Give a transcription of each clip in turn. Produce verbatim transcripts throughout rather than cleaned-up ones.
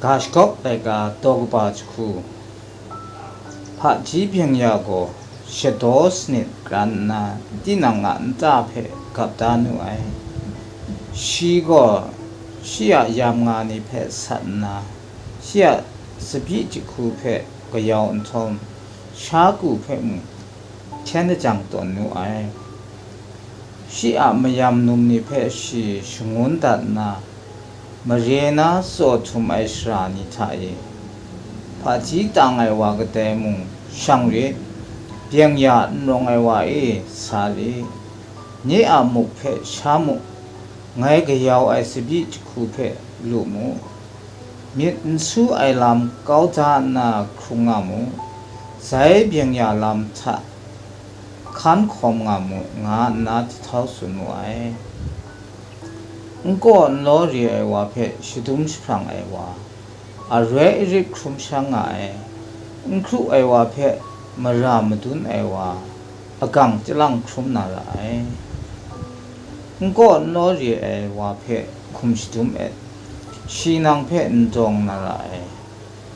Ga shagawp laika daw kaba jahku. Hpaji byeng-ya gaw shadaw sanit kran nna, tinang a nta hpe gap da nu ai. Shi gaw shi a yam nga ni hpe sat nna, shi a tsabyi jahku hpe kayau nhtawm, sha ku hpe mung hten lajang tawn nu ai. Shi a mayam num ni hpe shi shangun dat nna, mare na tsaw htum ai sara ni hta e, hpaji tang ai wa kadai mung shang rit, byeng-ya n rawng ai wa e, sa rit. Nye a muk hpe sha mu, ngai kayau ai tsabyi jahku hpe lu mu, myit n su ai lam kau da nna hkrung nga mu, sai byeng-ya lam hta hkan hkawm nga mu, nga nna jahtau tsun mu ai. N kaw n law re ai wa hpe shadum jahprang ai wa, aroi arit hkrum shang nga ai, n hkru ai wa hpe mara madun ai wa, agang chyalang hkrum na ra ai. N kaw n law re ai wa hpe hkum shadum et, shi nang hpe n dawng na ra ai.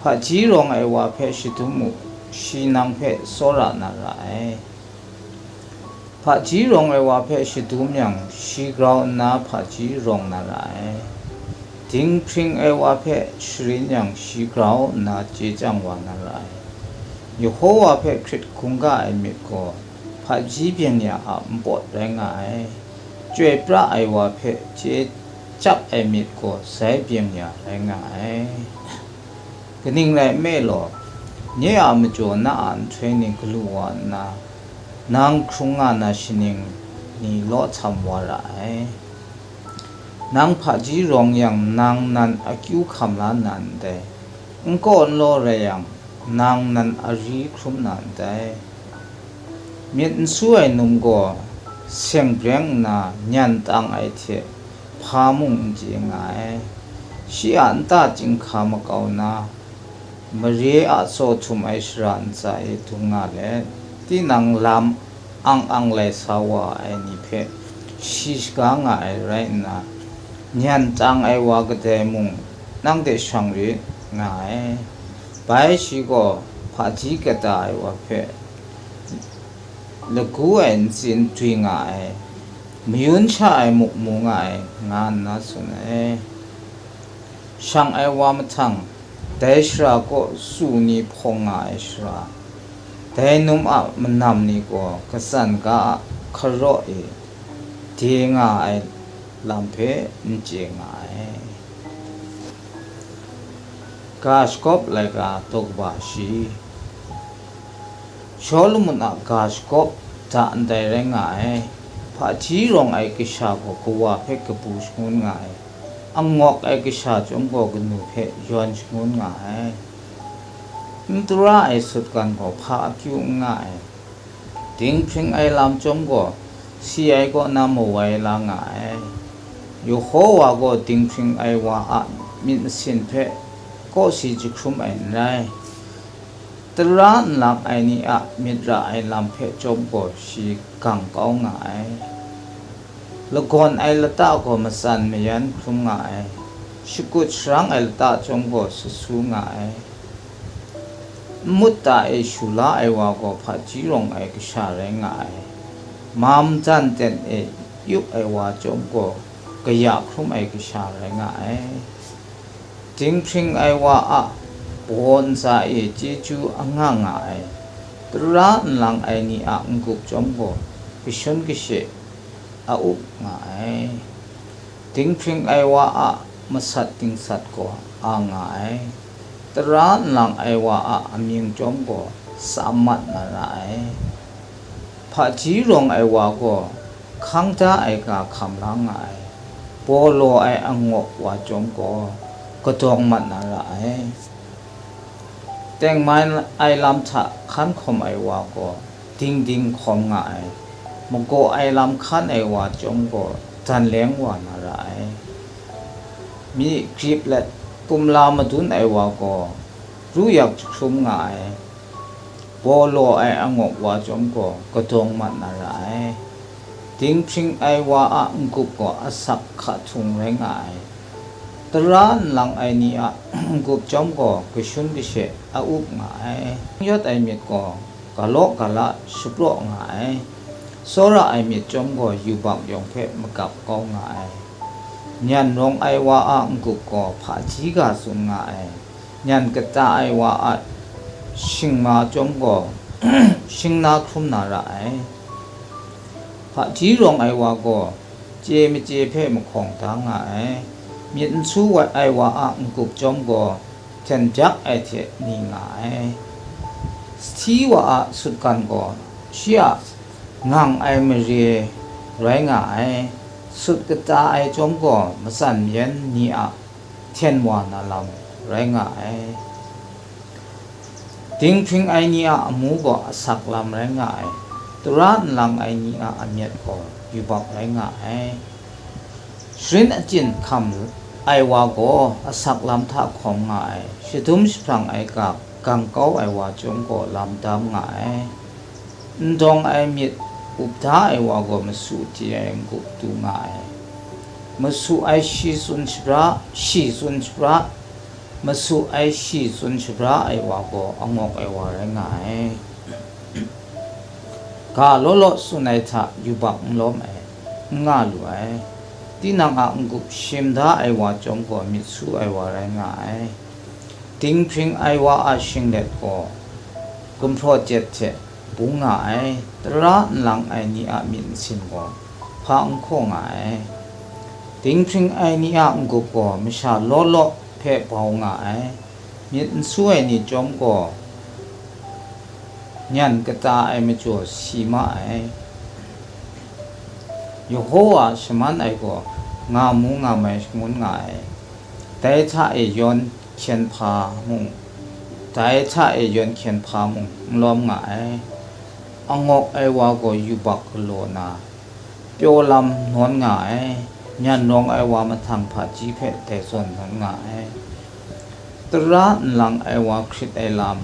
Hpaji rawng ai wa hpe shadum mu, shi nang hpe tsawra na ra ai. Hpaji rawng ai wa hpe shadum yang, shi grau nna hpaji rawng na ra ai. Dinghpring ai wa hpe sharin yang, shi grau nna chye chyang wa na ra ai. Yehowa hpe hkrit hkungga ai myit gaw hpaji byeng-ya a npawt rai nga ai. Chyoi pra ai wa hpe chye chyap ai myit gaw sai byeng-ya rai nga ai. Kaning rai nme law, nye a majaw na a nhtoi ni galu wa nna, nang hkrung nga na shaning ni law htam wa ra ai. Nang hpaji rawng yang, nang nan akyu hkam la nna ndai, n kaw n law rai yang, nang nan ari hkrum na ndai. Myit n su ai num gaw seng breng nna nyan tang ai hte hpa mung n chye nga ai. Shi a nta chyinghka makau na, mare a tsaw htum ai shara ntsa e dung nga let, tinang lam ang ang lai sa wa ai ni hpe shi shaga nga ai rai nna, nyan tang ai wa kadai mung nang de shang rit nga ai. Bai shi gaw hpaji kata ai wa hpe lagu ai ntsin dwi nga ai, mayun sha ai muk mu nga ai, nga nna tsun ai. Shang ai wa mahtang, dai shara kaw su ni hpawng nga ai shara, dai num a manam ni gaw katsan ga a hkaraw e de nga ai lam hpe n chye nga ai. Ga shagawp laika daw kaba shi. Shawlumon a ga shagawp da ndai rai nga ai. Hpaji rawng ai kasha gaw kawa hpe kabu shangun nga ai. Angawk ai kasha chyawm gaw kanu hpe yawn shangun nga ai. N tara ai sutgan gaw hpa akyu n nga ai. Dinghpring ai lam chyawm gaw, si ai kaw na mawai la nga ai. Yehowa gaw dinghpring ai wa a myit masin hpe kawsi jahkrum ai n rai. Tara nlang ai ni a myit ra ai lam hpe chyawm gaw, shi gang kau nga ai. Lagawn ai lata gaw matsan mayan hkrum nga ai. Shakut sharang ai lata chyawm gaw, sasu nga ai. Nmut ta e shu la ai wa gaw hpaji rawng ai kasha rai nga ai. Mam jan ten e yup ai wa chyawm gaw, kaya hkrum ai kasha rai nga ai. Dinghpring ai wa a baw ntsa e chyeju anga nga ai. Tara nlang ai ni a n-gup chyawm gaw, kashun kashe a up nga ai. Dinghpring ai wa a masat dingsat gaw a nga ai. Tara nlang ai wa a amying chyawm gaw, tsam mat na ra ai. Hpaji rawng ai wa gaw, hkang da ai ga hkam la nga ai. Baw law ai angawk wa chyawm gaw, kadawng mat na ra ai. Tengman ai lam hta hkan hkawm ai wa gaw, ding ding hkawm nga ai. Magaw ai lam hkan ai wa chyawm gaw, dan leng wa na ra ai. Myi grip let kumla madun ai wa gaw, ru yak jahkrum nga ai. Baw law ai angawk wa chyawm gaw, kadawng mat na ra ai. Dinghpring ai wa a n-gup gaw asak hka htung rai nga ai. Tara nlang ai ni a n-gup chyawm gaw kashun kashe a up nga ai. Yawt ai myit gaw galaw gala shapraw nga ai. Tsawra ai myit chyawm gaw yubak yawng hpe magap kau nga ai. Nyan rawng ai wa a n-gup gaw hpaji ga tsun nga ai. Nyan kata ai wa a shingma chyawm gaw shingna hkrum na ra ai. Hpaji rawng ai wa gaw chye machye hpe mahkawng da nga ai. Myit n su ai wa a n-gup chyawm gaw hten byak ai hte ni nga ai. Sahti wa a sutgan gaw shi a ngang ai mare rai nga ai. Sut kata ai chyawm gaw matsan yan ni a hten wa na lam rai nga ai. Dinghpring ai ni a amu gaw asak lam rai nga ai. Tara nlang ai ni a amyat gaw yubak rai nga ai. Sharin achyin hkam ai wa gaw asak lam hta hkawm nga ai. Shadum jahprang ai ga gang kau ai wa chyawm gaw lam dam nga ai. N dawng ai myit up da ai wa gaw masu chye ai n-gup du nga ai. Masu ai shi tsun shabra, shi tsun shabra, masu ai shi tsun shabra ai wa gaw angawk ai wa rai nga ai. Ga law law tsun ai hta yubak n lawm ai, n nga lu ai. Tinang a n-gup shim da ai wa chyawm gaw myit su ai wa rai nga ai. Dinghpring ai wa a shinglet gaw gumhpraw jet hte bung nga ai. Tara nlang ai ni a myit nsin gaw hpa n hkaw nga ai. Dinghpring ai ni a n-gup gaw masha law law hpe bau nga ai. Myit n su ai ni chyawm gaw nyan kata ai majaw si ma ai. Yehowa shaman ai gaw nga mu nga mai shangun nga ai. Dai hta e yawn hkyen hpa mung, dai hta e yawn hkyen hpa mung n lawm nga ai. Angawk ai wa gaw yubak galaw na, pyaw lam nawn nga ai. Nyan rawng ai wa mahtang hpaji hpe dai zawn nawn nga ai. Tara nlang ai wa hkrit ai lam,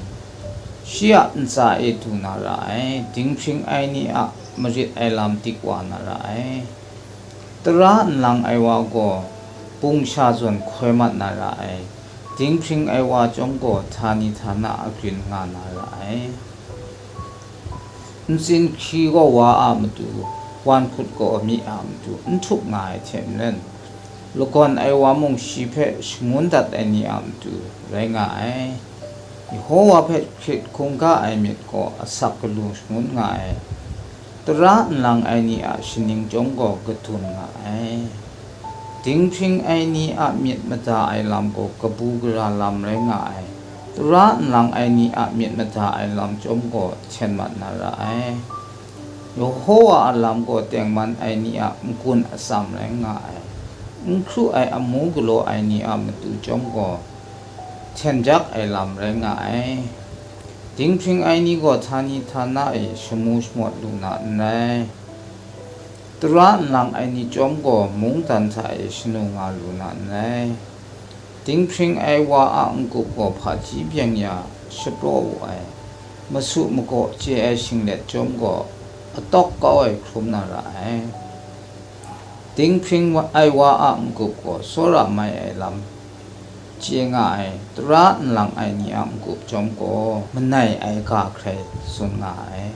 shi a ntsa e du na ra ai. Dinghpring ai ni a marit ai lam dik wa na ra ai. Tara nlang ai wa gaw bung sha zawn hkoi mat na ra ai. Dinghpring ai wa chyawm gaw htani htana agrin nga na ra ai. Ntsin hkri gaw wa a matu, wan hkut gaw amyi a matu n htup nga ai hte maren, lagawn ai wa mung shi hpe shangun dat ai ni a matu rai nga ai. Yehowa hpe hkrit hkungga ai myit gaw asak galu shangun nga ai. Tara nlang ai ni a shaning chyawm gaw kadun nga ai. Dinghpring ai ni a myit mada ai lam gaw kabu gara lam rai nga ai. Tara nlang ai ni a myit mada ai lam chyawm gaw hten mat na ra ai. Yehowa a lam gaw tengman ai ni a n-gun atsam rai nga ai. N hkru ai amu galaw ai ni a matu chyawm gaw hten jak ai lam rai nga ai. Dinghpring ai ni gaw htani htana e shamu shamawt lu na n rai. Tara nlang ai ni chyawm gaw mungdan hta e shanu nga lu na n rai. Dinghpring ai wa a n-gup gaw hpaji byeng ya shapraw wu ai, masu magaw chye ai shinglet chyawm gaw atawk kau ai hkrum na ra ai. Dinghpring ai wa a n-gup gaw tsawra mai ai lam chye nga ai. Tara nlang ai ni a n-gup chyawm gaw manai ai ga hkrai tsun nga ai.